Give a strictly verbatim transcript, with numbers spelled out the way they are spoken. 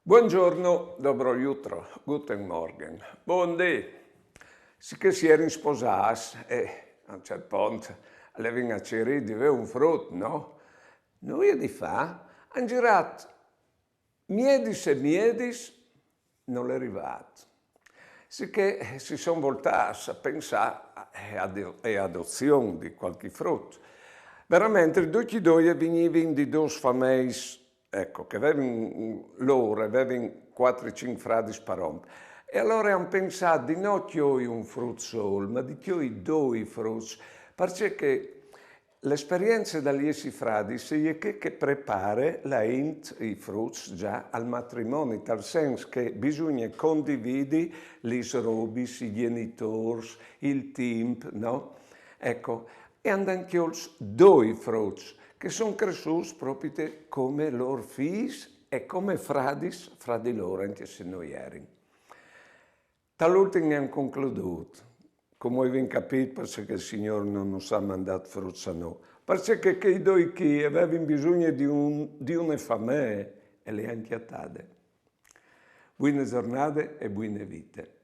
Buongiorno, dobro jutro, guten Morgen, bundì. Sicché si jerin sposâts e a un ciert pont a vevin a cirî di vê un frut, no? Nuie di fâ, a àn zirât miedis e miedis, nol è rivât. Sicché si son voltâts a pensâ a, a, a adozion di cualchi frut. Verementri ducj i doi a vignivin di dôs fameis, eco, che a vevin, lôr a vevin cuatri cinc fradis par om. E alore a àn pensât di no cjoli un frut sôl, ma di cjoli doi fruts, parcè che l'esperience dal jessi fradis e je chê che e prepare la int, i fruts, za al matrimoni, tal sens che bisugne condividi lis robis, i gjenitôrs, il timp, no? Eco, e a àn cjolt doi fruts, che a son cressûts propit come lôr fîs e come fradis fra di lôr, ancje se no i jerin. Tal ultin a àn concludût, come o vin capît parcè che il Signôr no nus à mandât fruts a nô, parcè che chei doi chi a vevin bisugne di un, di une famee e le àn cjatade. Buine zornade e buine vite.